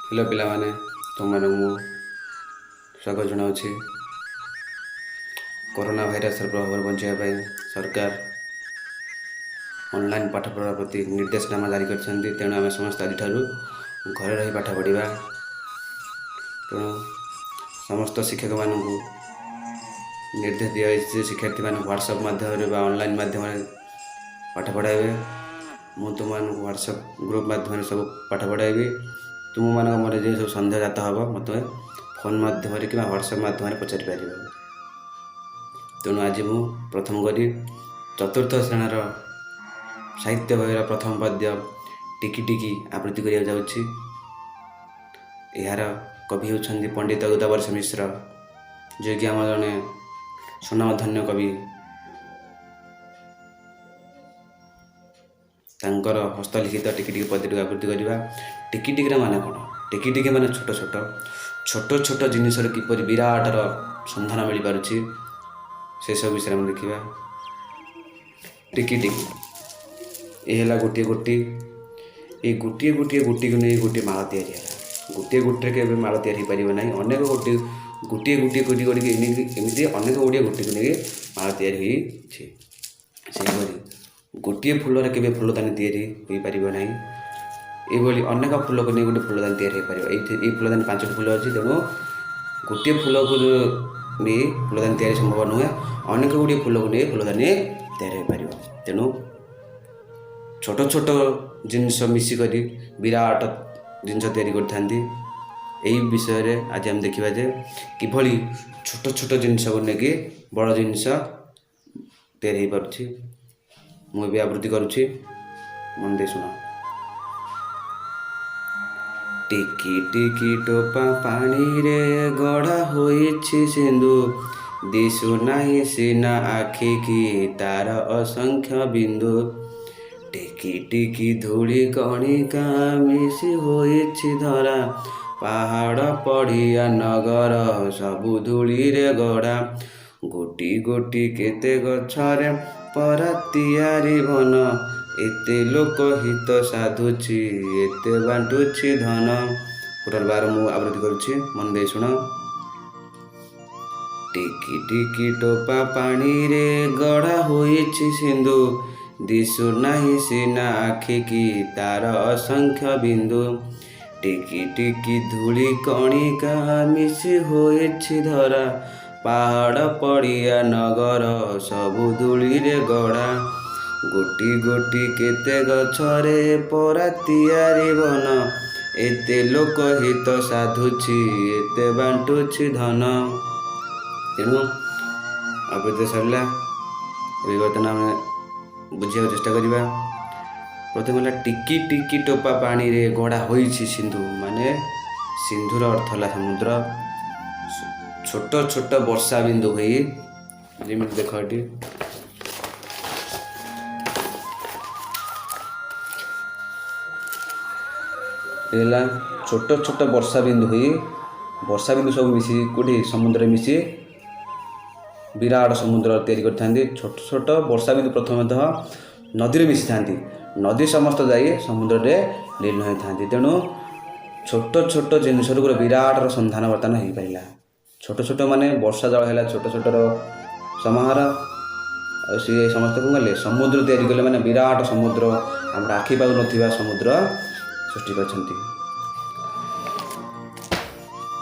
Hello ପିଲାମାନେ, ତୁମମାନଙ୍କୁ ମୁଁ ସ୍ୱାଗତ ଜଣାଉଛି। କରୋନା ଭାଇରସର ପ୍ରଭାବରୁ ବଞ୍ଚିବା ପାଇଁ ସରକାର ଅନଲାଇନ୍ ପାଠପଢ଼ା ପ୍ରତି ନିର୍ଦ୍ଦେଶନାମା ଜାରି କରିଛନ୍ତି। ତେଣୁ ଆମେ ସମସ୍ତେ ଆଜିଠାରୁ ଘରେ ରହି ପାଠ ପଢ଼ିବା। ତେଣୁ ସମସ୍ତ ଶିକ୍ଷକମାନଙ୍କୁ ନିର୍ଦ୍ଦେଶ ଦିଆଯାଇଛି ଯେ ଶିକ୍ଷାର୍ଥୀମାନଙ୍କୁ ହ୍ୱାଟ୍ସଆପ୍ ମାଧ୍ୟମରେ ବା ଅନଲାଇନ୍ ମାଧ୍ୟମରେ ପାଠ ପଢ଼ାଇବେ। ମୁଁ ତୁମମାନଙ୍କୁ ହ୍ୱାଟ୍ସଆପ୍ ଗ୍ରୁପ୍ ମାଧ୍ୟମରେ ସବୁ ପାଠ ପଢ଼ାଇବି। ତୁମମାନଙ୍କ ମନରେ ଯେଉଁ ସବୁ ସନ୍ଦେହ ଜାତ ହେବ, ମୋତେ ଫୋନ୍ ମାଧ୍ୟମରେ କିମ୍ବା ହ୍ୱାଟ୍ସଆପ୍ ମାଧ୍ୟମରେ ପଚାରିପାରିବ। ତେଣୁ ଆଜି ମୁଁ ପ୍ରଥମ କରି ଚତୁର୍ଥ ଶ୍ରେଣୀର ସାହିତ୍ୟ ବହିର ପ୍ରଥମ ପଦ୍ୟ ଟିକି ଟିକି ଆବୃତ୍ତି କରିବାକୁ ଯାଉଛି। ଏହାର କବି ହେଉଛନ୍ତି ପଣ୍ଡିତ ଗୋଦାବରୀଶ ମିଶ୍ର, ଯିଏକି ଆମର ଜଣେ ସୁନାମଧନ୍ୟ କବି। ତାଙ୍କର ହସ୍ତଲିଖିତ ଟିକି ଟିକି ପଦ୍ୟଟିକୁ ଆବୃତ୍ତି କରିବା। ଟିକି ଟିକିର ମାନେ କ'ଣ? ଟିକି ଟିକି ମାନେ ଛୋଟ ଛୋଟ, ଛୋଟ ଛୋଟ ଜିନିଷର କିପରି ବିରାଟର ସନ୍ଧାନ ମିଳିପାରୁଛି, ସେସବୁ ବିଷୟରେ ଆମେ ଦେଖିବା। ଟିକି ଟିକି ଏ ହେଲା ଗୋଟିଏ ଗୋଟି। ଏଇ ଗୋଟିଏ ଗୋଟିଏ ଗୋଟିକୁ ନେଇ ଗୋଟିଏ ମାଳ ତିଆରି ହେଲା। ଗୋଟିଏ ଗୋଟିରେ କେବେ ମାଳ ତିଆରି ହୋଇପାରିବ ନାହିଁ। ଅନେକ ଗୋଟି, ଗୋଟିଏ ଗୋଟିଏ ଗୋଟି କରିକି ଏମିତି ଅନେକ ଗୁଡ଼ିଏ ଗୋଟିକୁ ନେଇକି ମାଳ ତିଆରି ହୋଇଛି। ସେହିପରି ଗୋଟିଏ ଫୁଲରେ କେବେ ଫୁଲଦାନୀ ତିଆରି ହୋଇପାରିବ ନାହିଁ। ଏଇଭଳି ଅନେକ ଫୁଲକୁ ନେଇ ଗୋଟେ ଫୁଲଦାନୀ ତିଆରି ହୋଇପାରିବ। ଏଇଠି ଏଇ ଫୁଲଦାନୀ ପାଞ୍ଚଟି ଫୁଲ ଅଛି। ତେଣୁ ଗୋଟିଏ ଫୁଲକୁ ନେଇ ଫୁଲଦାନୀ ତିଆରି ସମ୍ଭବ ନୁହେଁ, ଅନେକ ଗୁଡ଼ିଏ ଫୁଲକୁ ନେଇ ଫୁଲଦାନୀ ତିଆରି ହୋଇପାରିବ। ତେଣୁ ଛୋଟ ଛୋଟ ଜିନିଷ ମିଶିକରି ବିରାଟ ଜିନିଷ ତିଆରି କରିଥାନ୍ତି। ଏହି ବିଷୟରେ ଆଜି ଆମେ ଦେଖିବା ଯେ କିଭଳି ଛୋଟ ଛୋଟ ଜିନିଷକୁ ନେଇକି ବଡ଼ ଜିନିଷ ତିଆରି ହୋଇପାରୁଛି। ମୁଁ ଏବେ ଆବୃତ୍ତି କରୁଛି, ମନ ଦେଇ ଶୁଣ। ଟିକି ଟିକି ଟୋପା ପାଣିରେ ଗଢ଼ା ହୋଇଛି ସିନ୍ଧୁ, ଦିଶୁ ନାହିଁ ସିନା ଆଖିକି ତାର ଅସଂଖ୍ୟ ବିନ୍ଦୁ। ଟିକି ଟିକି ଧୂଳି କଣିକା ମିଶି ହୋଇଛି ଧରା, ପାହାଡ଼ ପଡ଼ିଆ ନଗର ସବୁ ଧୂଳିରେ ଗଢ଼ା। ଗୋଟି ଗୋଟି କେତେ ଗଛରେ ପରା ତିଆରି ବନ, ଏତେ ଲୋକ ହିତ ସାଧୁଛି, ଏତେ ବାଣ୍ଟୁଛି ଧନ। ପୁନର୍ବାର ମୁଁ ଆବୃତ୍ତି କରୁଛି, ମନ ଦେଇ ଶୁଣ। ଟିକି ଟିକି ଟୋପା ପାଣିରେ ଗଢ଼ା ହୋଇଛି ସିନ୍ଧୁ, ଦିଶୁ ନାହିଁ ସିନା ଆଖିକି ତାର ଅସଂଖ୍ୟ ବିନ୍ଦୁ। ଟିକି ଟିକି ଧୂଳି କଣିକା ମିଶି ହୋଇଛି ଧରା, ପାହାଡ଼ ପଡ଼ିଆ ନଗର ସବୁ ଧୂଳିରେ ଗଢ଼ା। ଗୋଟି ଗୋଟି କେତେ ଗଛରେ ପରା ତିଆରି ବନ, ଏତେ ଲୋକ ହିତ ସାଧୁଛି, ଏତେ ବାଣ୍ଟୁଛି ଧନ। ତେଣୁ ଆବୃତ୍ତି ସରିଲା। ଏବେ ବର୍ତ୍ତମାନ ଆମେ ବୁଝିବାକୁ ଚେଷ୍ଟା କରିବା। ପ୍ରଥମେ ହେଲା ଟିକି ଟିକି ଟୋପା ପାଣିରେ ଗଢ଼ା ହୋଇଛି ସିନ୍ଧୁ, ମାନେ ସିନ୍ଧୁର ଅର୍ଥ ହେଲା ସମୁଦ୍ର। ଛୋଟ ଛୋଟ ବର୍ଷା ବିନ୍ଦୁ ହୋଇ, ଯେମିତି ଦେଖ ଏଠି, ହେଲା ଛୋଟ ଛୋଟ ବର୍ଷା ବିନ୍ଦୁ ହୋଇ, ବର୍ଷା ବିନ୍ଦୁ ସବୁ ମିଶି କେଉଁଠି ସମୁଦ୍ରରେ ମିଶି ବିରାଟ ସମୁଦ୍ର ତିଆରି କରିଥାନ୍ତି। ଛୋଟ ଛୋଟ ବର୍ଷା ବିନ୍ଦୁ ପ୍ରଥମତଃ ନଦୀରେ ମିଶିଥାନ୍ତି, ନଦୀ ସମସ୍ତ ଯାଇ ସମୁଦ୍ରରେ ଲୀନ ହୋଇଥାନ୍ତି। ତେଣୁ ଛୋଟ ଛୋଟ ଜିନିଷରୁ ଗୋଟେ ବିରାଟର ସନ୍ଧାନ ବର୍ତ୍ତମାନ ହୋଇପାରିଲା। ଛୋଟ ଛୋଟ ମାନେ ବର୍ଷା ଜଳ ହେଲା ଛୋଟ ଛୋଟର ସମାହାର, ଆଉ ସିଏ ସମସ୍ତେ କ'ଣ କଲେ? ସମୁଦ୍ର ତିଆରି କଲେ, ମାନେ ବିରାଟ ସମୁଦ୍ର, ଆମର ଆଖି ପାଉନଥିବା ସମୁଦ୍ର ସୃଷ୍ଟି କରିଛନ୍ତି।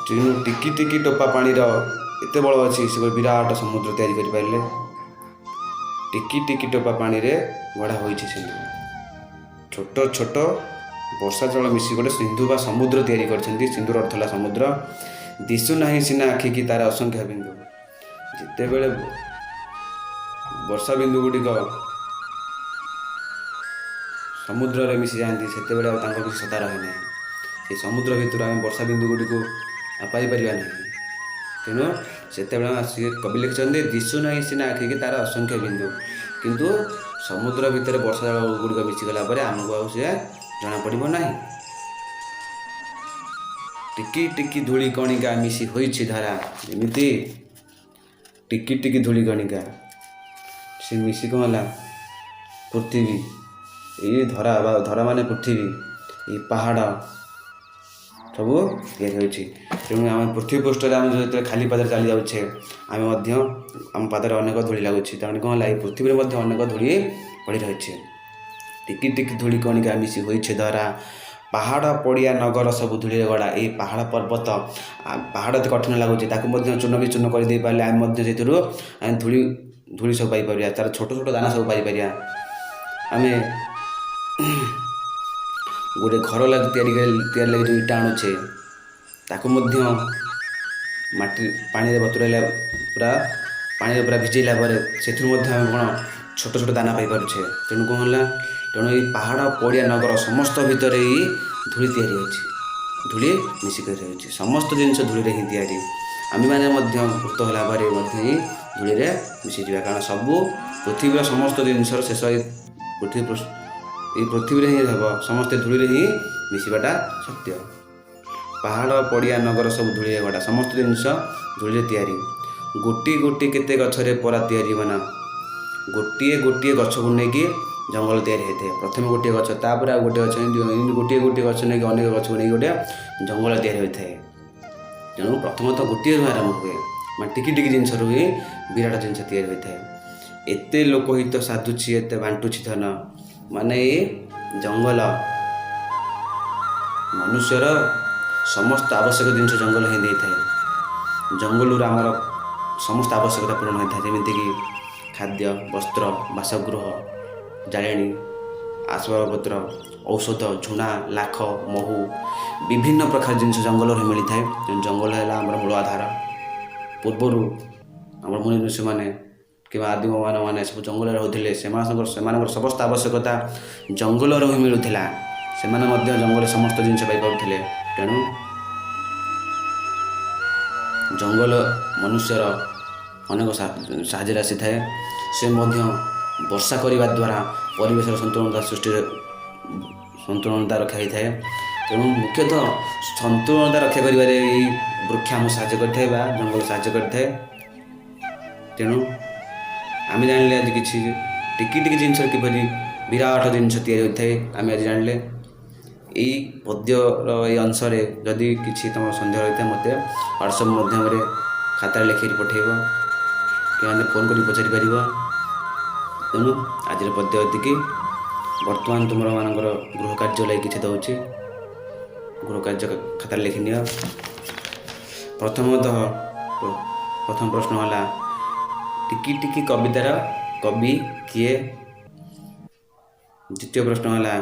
ତେଣୁ ଟିକି ଟିକି ଟୋପା ପାଣିର ଏତେ ବଳ ଅଛି, ସେ ବିରାଟ ସମୁଦ୍ର ତିଆରି କରିପାରିଲେ। ଟିକି ଟିକି ଟୋପା ପାଣିରେ ଗଢ଼ା ହୋଇଛି ସିନ୍ଧୁ। ଛୋଟ ଛୋଟ ବର୍ଷା ଜଳ ମିଶି ଗୋଟେ ସିନ୍ଧୁ ବା ସମୁଦ୍ର ତିଆରି କରିଛନ୍ତି। ସିନ୍ଧୁର ଅର୍ଥ ହେଲା ସମୁଦ୍ର। ଦିଶୁ ନାହିଁ ସିନା ଆଖିକି ତାର ଅସଂଖ୍ୟ ବିନ୍ଦୁ। ଯେତେବେଳେ ବର୍ଷା ବିନ୍ଦୁ ଗୁଡ଼ିକ ସମୁଦ୍ରରେ ମିଶିଯାଆନ୍ତି, ସେତେବେଳେ ଆଉ ତାଙ୍କର କିଛି ସତ୍ତା ରହେ ନାହିଁ। ସେ ସମୁଦ୍ର ଭିତରୁ ଆମେ ବର୍ଷା ବିନ୍ଦୁ ଗୁଡ଼ିକୁ ଆଉ ପାଇପାରିବା ନାହିଁ। ତେଣୁ ସେତେବେଳେ ସିଏ କବି ଲେଖିଛନ୍ତି, ଦିଶୁ ନାହିଁ ସିନା ଆଖିକି ତାର ଅସଂଖ୍ୟ ବିନ୍ଦୁ, କିନ୍ତୁ ସମୁଦ୍ର ଭିତରେ ବର୍ଷା ଜଳ ଗୁଡ଼ିକ ମିଶିଗଲା ପରେ ଆମକୁ ଆଉ ସିଏ ଜଣାପଡ଼ିବ ନାହିଁ। ଟିକି ଟିକି ଧୂଳି କଣିକା ମିଶି ହୋଇଛି ଧାରା, ଯେମିତି ଟିକି ଟିକି ଧୂଳି କଣିକା ସେ ମିଶି କ'ଣ ହେଲା? ପୃଥିବୀ, ଏଇ ଧରା ବା ଧରା ମାନେ ପୃଥିବୀ, ଏଇ ପାହାଡ଼ ସବୁ ତିଆରି ହୋଇଛି। ତେଣୁ ଆମେ ପୃଥିବୀ ପୃଷ୍ଠରେ ଆମେ ଯେତେବେଳେ ଖାଲି ପାଦରେ ଚାଲି ଯାଉଛେ, ଆମେ ମଧ୍ୟ ଆମ ପାଦରେ ଅନେକ ଧୂଳି ଲାଗୁଛି। ତେଣୁ କ'ଣ ହେଲା? ଏଇ ପୃଥିବୀରେ ମଧ୍ୟ ଅନେକ ଧୂଳି ପଡ଼ି ରହିଛି। ଟିକି ଟିକି ଧୂଳି କଣିକା ମିଶି ହୋଇଛି ଧରା, ପାହାଡ଼ ପଡ଼ିଆ ନଗର ସବୁ ଧୂଳିରେ ଗଢ଼ା। ଏଇ ପାହାଡ଼ ପର୍ବତ, ପାହାଡ଼ ଏତେ କଠିନ ଲାଗୁଛି, ତାକୁ ମଧ୍ୟ ଚୂର୍ଣ୍ଣ ବିଚୂର୍ଣ୍ଣ କରିଦେଇ ପାରିଲେ ଆମେ ମଧ୍ୟ ସେଥିରୁ ଆମେ ଧୂଳି ଧୂଳି ସବୁ ପାଇପାରିବା, ତା'ର ଛୋଟ ଛୋଟ ଦାନା ସବୁ ପାଇପାରିବା। ଆମେ ଗୋଟେ ଘର ଲାଗି ତିଆରି ତିଆରି ଲାଗି ଯେଉଁ ଇଟା ଆଣୁଛେ, ତାକୁ ମଧ୍ୟ ମାଟି ପାଣିରେ ବତୁରାଇଲା, ପୁରା ପାଣିରେ ପୁରା ଭିଜେଇଲା ପରେ ସେଥିରୁ ମଧ୍ୟ ଆମେ କ'ଣ ଛୋଟ ଛୋଟ ଦାନା ପାଇପାରୁଛେ। ତେଣୁ କ'ଣ ହେଲା? ତେଣୁ ଏଇ ପାହାଡ଼ ପଡ଼ିଆ ନଗର ସମସ୍ତ ଭିତରେ ଏଇ ଧୂଳି ତିଆରି ହୋଇଛି, ଧୂଳି ମିଶିକରି ରହିଛି। ସମସ୍ତ ଜିନିଷ ଧୂଳିରେ ହିଁ ତିଆରି। ଆମେମାନେ ମଧ୍ୟ ମୃତ ହେଲା ପରେ ମଧ୍ୟ ହିଁ ଧୂଳିରେ ମିଶିଯିବା, କାରଣ ସବୁ ପୃଥିବୀର ସମସ୍ତ ଜିନିଷର ଶେଷ ଏଇ ପୃଥିବୀ, ଏଇ ପୃଥିବୀରେ ହିଁ ହେବ। ସମସ୍ତେ ଧୂଳିରେ ହିଁ ମିଶିବାଟା ସତ୍ୟ। ପାହାଡ଼ ପଡ଼ିଆ ନଗର ସବୁ ଧୂଳିରେ ଗଢ଼ା। ସମସ୍ତ ଜିନିଷ ଧୂଳିରେ ତିଆରି। ଗୋଟିଏ ଗୋଟିଏ କେତେ ଗଛରେ ପରା ତିଆରି ବନା। ଗୋଟିଏ ଗୋଟିଏ ଗଛକୁ ନେଇକି ଜଙ୍ଗଲ ତିଆରି ହୋଇଥାଏ। ପ୍ରଥମେ ଗୋଟିଏ ଗଛ, ତାପରେ ଆଉ ଗୋଟିଏ ଗଛ, ଏମିତି ଗୋଟିଏ ଗୋଟିଏ ଗଛ ନେଇକି, ଅନେକ ଗଛକୁ ନେଇକି ଗୋଟିଏ ଜଙ୍ଗଲ ତିଆରି ହୋଇଥାଏ। ତେଣୁ ପ୍ରଥମତଃ ଗୋଟିଏରୁ ଆରମ୍ଭ ହୁଏ, ମାନେ ଟିକି ଟିକି ଜିନିଷରୁ ହିଁ ବିରାଟ ଜିନିଷ ତିଆରି ହୋଇଥାଏ। ଏତେ ଲୋକହିତ ସାଧୁଛି, ଏତେ ବାଣ୍ଟୁଛି ଧନ। ମାନେ ଏ ଜଙ୍ଗଲ ମନୁଷ୍ୟର ସମସ୍ତ ଆବଶ୍ୟକ ଜିନିଷ ଜଙ୍ଗଲ ହିଁ ଦେଇଥାଏ। ଜଙ୍ଗଲରୁ ଆମର ସମସ୍ତ ଆବଶ୍ୟକତା ପୂରଣ ହୋଇଥାଏ, ଯେମିତିକି ଖାଦ୍ୟ, ବସ୍ତ୍ର, ବାସଗୃହ, ଜାଳେଣୀ, ଆସବାବପତ୍ର, ଔଷଧ, ଝୁଣା, ଲାଖ, ମହୁ, ବିଭିନ୍ନ ପ୍ରକାର ଜିନିଷ ଜଙ୍ଗଲରୁ ହିଁ ମିଳିଥାଏ। ତେଣୁ ଜଙ୍ଗଲ ହେଲା ଆମର ମୂଳ ଆଧାର। ପୂର୍ବରୁ ଆମର ମୁନି ଋଷିମାନେ କିମ୍ବା ଆଦିମ ମାନବମାନେ ସବୁ ଜଙ୍ଗଲରେ ରହୁଥିଲେ। ସେମାନଙ୍କର ସମସ୍ତ ଆବଶ୍ୟକତା ଜଙ୍ଗଲରୁ ହିଁ ମିଳୁଥିଲା। ସେମାନେ ମଧ୍ୟ ଜଙ୍ଗଲରେ ସମସ୍ତ ଜିନିଷ ପାଇପାରୁଥିଲେ। ତେଣୁ ଜଙ୍ଗଲ ମନୁଷ୍ୟର ଅନେକ ସାହାଯ୍ୟରେ ଆସିଥାଏ। ସେ ମଧ୍ୟ ବର୍ଷା କରିବା ଦ୍ୱାରା ପରିବେଶର ସନ୍ତୁଳନତା ସୃଷ୍ଟିରେ ସନ୍ତୁଳନତା ରକ୍ଷା ହୋଇଥାଏ। ତେଣୁ ମୁଖ୍ୟତଃ ସନ୍ତୁଳନତା ରକ୍ଷା କରିବାରେ ଏଇ ବୃକ୍ଷ ଆମକୁ ସାହାଯ୍ୟ କରିଥାଏ ବା ଜଙ୍ଗଲ ସାହାଯ୍ୟ କରିଥାଏ। ତେଣୁ ଆମେ ଜାଣିଲେ ଆଜି କିଛି ଟିକି ଟିକି ଜିନିଷରେ କିପରି ବିରାଟ ଜିନିଷ ତିଆରି ହୋଇଥାଏ, ଆମେ ଆଜି ଜାଣିଲେ। ଏଇ ପଦ୍ୟର ଏଇ ଅଂଶରେ ଯଦି କିଛି ତୁମର ସନ୍ଦେହ ରହିଥାଏ, ମୋତେ ହ୍ୱାଟ୍ସଆପ୍ ମାଧ୍ୟମରେ ଖାତାରେ ଲେଖିକି ପଠାଇବ କିମ୍ବା ଫୋନ୍ କରି ପଚାରି ପାରିବ। ତେଣୁ ଆଜିର ପଦ୍ୟ ଏତିକି। ବର୍ତ୍ତମାନ ତୁମର ମାନଙ୍କର ଗୃହ କାର୍ଯ୍ୟ ଲାଗି କିଛି ଦେଉଛି। ଗୃହ କାର୍ଯ୍ୟ ଖାତାରେ ଲେଖିନିଅ। ପ୍ରଥମତଃ ପ୍ରଥମ ପ୍ରଶ୍ନ ହେଲା, ଟିକି ଟିକି କବିତାର କବି କିଏ? ଦ୍ୱିତୀୟ ପ୍ରଶ୍ନ ହେଲା,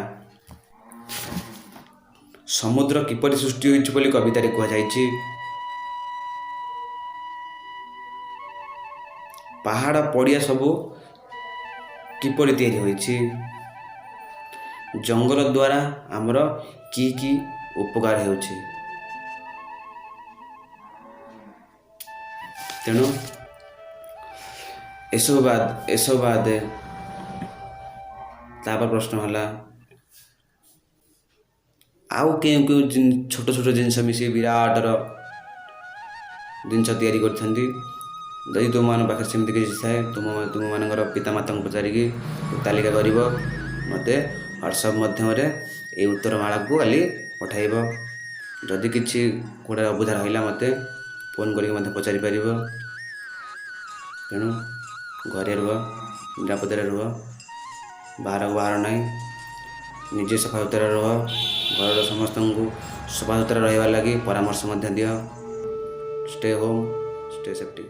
ସମୁଦ୍ର କିପରି ସୃଷ୍ଟି ହୋଇଛି ବୋଲି କବିତାରେ କୁହାଯାଇଛି? ପାହାଡ଼ ପଡ଼ିଆ ସବୁ କିପରି ତିଆରି ହୋଇଛି? ଜଙ୍ଗଲ ଦ୍ୱାରା ଆମର କି କି ଉପକାର ହେଉଛି? ତେଣୁ ଏସବୁ ବାଦ ତାପରେ ପ୍ରଶ୍ନ ହେଲା, ଆଉ କେଉଁ କେଉଁ ଛୋଟ ଛୋଟ ଜିନିଷ ମିଶି ବିରାଟର ଜିନିଷ ତିଆରି କରିଥାନ୍ତି? ଯଦି ତୁମମାନଙ୍କ ପାଖରେ ସେମିତି କିଛି ଥାଏ, ତୁମମାନଙ୍କର ପିତାମାତାଙ୍କୁ ପଚାରିକି ତାଲିକା କରିବ, ମୋତେ ହ୍ୱାଟ୍ସଆପ୍ ମାଧ୍ୟମରେ ଏଇ ଉତ୍ତରମାଳାକୁ କାଲି ପଠାଇବ। ଯଦି କିଛି କେଉଁଟା ଅବୁଝା ରହିଲା, ମୋତେ ଫୋନ୍ କରିକି ମଧ୍ୟ ପଚାରିପାରିବ। ତେଣୁ ଘରେ ରୁହ, ନିରାପଦରେ ରୁହ, ବାହାରକୁ ବାହାର ନାହିଁ। ନିଜେ ସଫାସୁତୁରା ରୁହ, ଘରର ସମସ୍ତଙ୍କୁ ସଫାସୁତୁରା ରହିବା ଲାଗି ପରାମର୍ଶ ମଧ୍ୟ ଦିଅ। Stay home, stay safety.